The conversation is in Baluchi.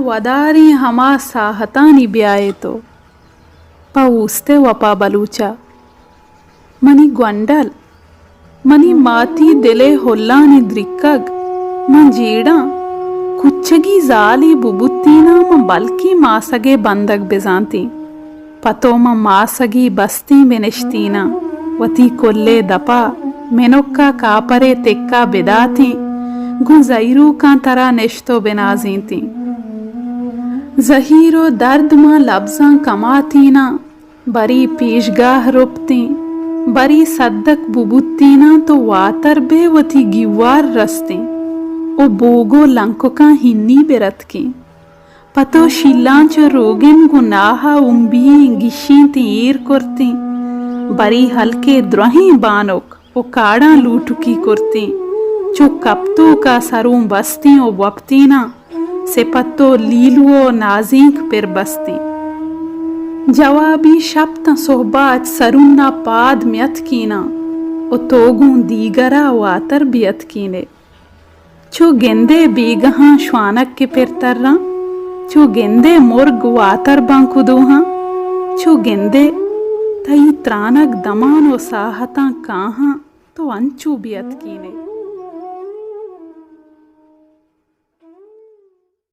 وداریں ہما ساہتانی بیائے تو۔ پہ اوست ءِ وپا بلوچ ءَ۔ منی گونڈل، منی ماتی دل ءِ ہلانی دریکگ، من جیڑاں، کچگی زالے ببوتیناں، من بلکیں ماسگ ءِ بندگ بزانتیں۔ پہ تو من ماسگی بستیں بنشتیناں، وتی کل ءِ دپ ءَ منک ءَ کاپر ءِ تک ءَ بداتیں، گوں زہیروکاں ترا نشت ءُ بنازینتیں۔ زہیر ءُ درد ماں لبزاں کماتیناں، برے پیشگاہ رپتیں، برے سدک ببوتیناں، تو واتر بئے وتی گیوار رستیں ءُ بوگ ءُ لنککاں ہنی برتکیں۔ پہ تو شیلاں چہ روگن گوں ناہ ءَ امبییں گیشینتیں ایر کرتیں، برے ہلک ءِ درہیں بانک ءُ کاڑاں لوٹکی کرتیں، چو کپتوک ءَ سروں بستیں ءُ وپتیناں، سپت ءُ لیلو ءُ نازینک پر بستیں۔ جوابی شپ تاں سہب ءَ اچ سرون ءَ پاد میتکیناں ءُ تو گوں دیگر ءَ واتر بیتکینے۔ چو گندئے بیگہاں شوانگ کہ پر تراں، چو گندئے مرگ واتر باں کدوہاں، چو گندئے تئی ترانگ دمان ءُ ساہتاں کاہاں، تو انچو بیتکینے۔